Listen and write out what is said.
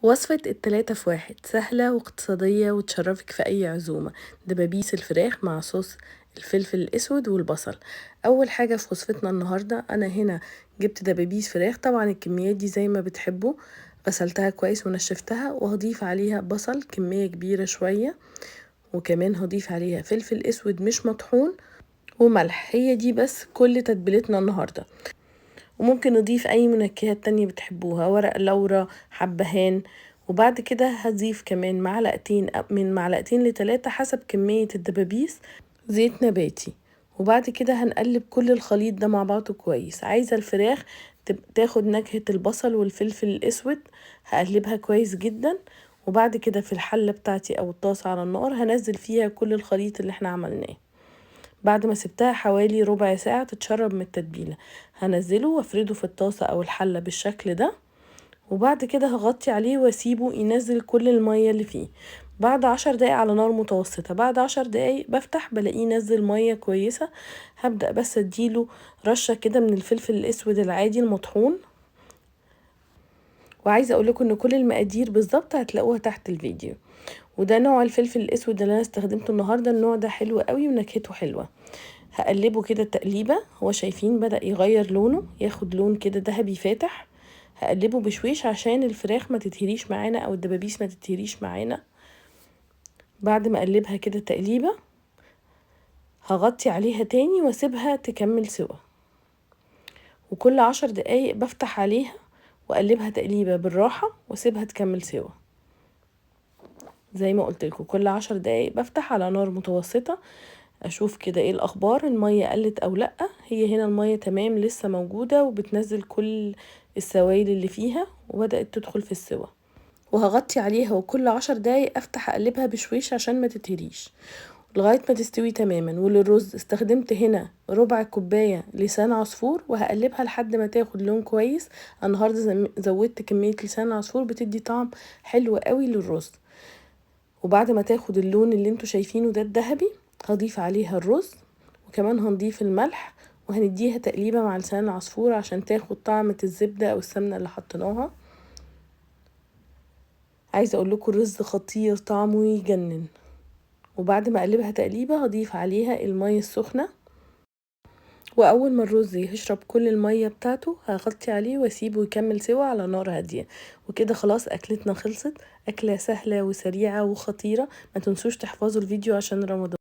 وصفة التلاتة في واحد سهلة واقتصادية وتشرفك في أي عزومة. دبابيس الفراخ مع صوص الفلفل الأسود والبصل. أول حاجة في وصفتنا النهاردة، أنا هنا جبت دبابيس فراخ، طبعا الكميات دي زي ما بتحبوا، غسلتها كويس ونشفتها، وهضيف عليها بصل كمية كبيرة شوية، وكمان هضيف عليها فلفل أسود مش مطحون وملح. هي دي بس كل تتبيلتنا النهاردة. وممكن نضيف أي منكهات تانية بتحبوها، ورق لورا، حبهان. وبعد كده هضيف كمان معلقتين، من معلقتين لتلاتة حسب كمية الدبابيس، زيت نباتي. وبعد كده هنقلب كل الخليط ده مع بعضه كويس. عايزة الفراخ تاخد نكهة البصل والفلفل الأسود، هقلبها كويس جدا. وبعد كده في الحلة بتاعتي أو الطاسة على النار هنزل فيها كل الخليط اللي احنا عملناه. بعد ما سبتها حوالي ربع ساعة تتشرب من التتبيلة، هنزله وافرده في الطاسة أو الحلة بالشكل ده. وبعد كده هغطي عليه واسيبه ينزل كل المية اللي فيه. بعد 10 دقايق على نار متوسطة، بعد 10 دقايق بفتح بلاقيه نزل مية كويسة. هبدأ بس اديله رشة كده من الفلفل الأسود العادي المطحون. وعايزة اقول لكم ان كل المقادير بالظبط هتلاقوها تحت الفيديو. وده نوع الفلفل الأسود اللي انا استخدمته النهاردة، النوع ده حلو قوي ونكهته حلوة. هقلبه كده تقليبة، هو شايفين بدأ يغير لونه، ياخد لون كده ذهبي فاتح. هقلبه بشويش عشان الفراخ ما تتهريش معانا او الدبابيس ما تتهريش معانا. بعد ما اقلبها كده تقليبة هغطي عليها تاني واسيبها تكمل سوا. وكل 10 دقايق بفتح عليها واقلبها تقليبة بالراحة واسيبها تكمل سوا. زي ما قلت لكم كل 10 دقايق بفتح على نار متوسطة، اشوف كده ايه الاخبار، المية قلت او لا. هي هنا المية تمام لسه موجودة وبتنزل كل السوائل اللي فيها وبدأت تدخل في السوا. وهغطي عليها وكل 10 دقايق افتح اقلبها بشويش عشان ما تتهريش لغاية ما تستوي تماما. وللرز استخدمت هنا ربع كوباية لسان عصفور، وهقلبها لحد ما تاخد لون كويس. النهاردة زودت كمية لسان عصفور، بتدي طعم حلو قوي للرز. وبعد ما تاخد اللون اللي انتوا شايفينه ده الذهبي هضيف عليها الرز، وكمان هنضيف الملح، وهنديها تقليبة مع لسان العصفور عشان تاخد طعمة الزبدة او السمنة اللي حطيناها. عايزة اقول لكم الرز خطير، طعمه يجنن. وبعد ما اقلبها تقليبة هضيف عليها المية السخنة، واول ما الرز يشرب كل المية بتاعته هغطي عليه واسيبه يكمل سوا على نار هادية. وكده خلاص اكلتنا خلصت، اكلة سهلة وسريعة وخطيرة. ما تنسوش تحفظوا الفيديو عشان رمضان.